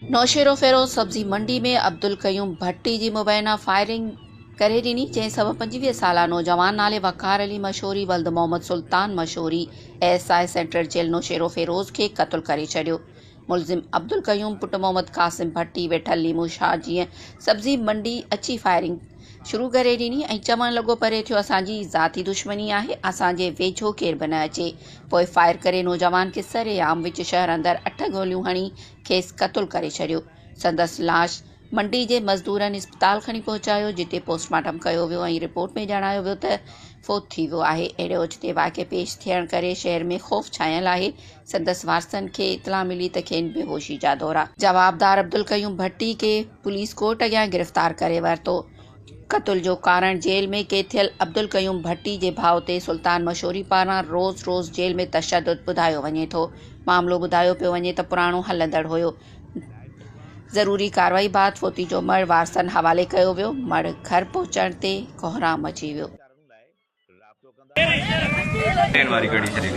نوشهروفيروز سبزي منڊي ۾ عبدالقيوم ڀٽي جي مبينا فائرنگ ڪري ڏني، جنهن سبب 25 سالا نوجوان نالي وقار علي مشوري ولد Muhammad Sultan Mashori S I central jail Naushahro Feroze کي قتل ڪري ڇڏيو. ملزم عبدالقيوم پٽ محمد قاسم ڀٽي ويٺل ليمو شاهه جيئن سبزي منڊي اچي فائرنگ شروع ڪري ڏني ۽ چوڻ لڳو پري ٿيو اسان جي ذاتي دشمني آهي اسان جي ويجهو ڪير به نه اچي پوء فائر ڪري نوجوان کي سر عام وچ شهر اندر اٺ گوليون هڻي کيس قتل ڪري ڇڏيو سندس لاش منڊي جي مزدورن اسپتال کڻي پهچايو جتي پوسٽ مارٽم ڪيو ويو ۽ رپورٽ ۾ ڄاڻايو ويو ته فوت ٿي ويو آهي اهڙي اوچتي واقعي پيش ٿيڻ ڪري شهر ۾ خوف ڇانيل آهي سندس وارثن کي اطلاع ملي ته کين بيهوشي جا دورا. جوابدار عبدالقيوم ڀٽي کي پوليس ڪورٽ اڳيان گرفتار ڪري ورتو. قتل جو ڪارڻ جيل ۾ قيد ٿيل عبدالقيوم ڀٽي جي ڀاء تي سلطان مشوري پاران روز روز جيل ۾ تشدد ٻڌايو وڃي ٿو. معاملو ٻڌايو پيو وڃي ته پراڻو هلندڙ هيو. ضروري ڪارروائي بعد فوتي جو مڙهه وارثن حوالي ڪيو ويو. مڙهه گهر پهچڻ تي ڪهرام مچي ويو. واري ڪڍي ڇڏي.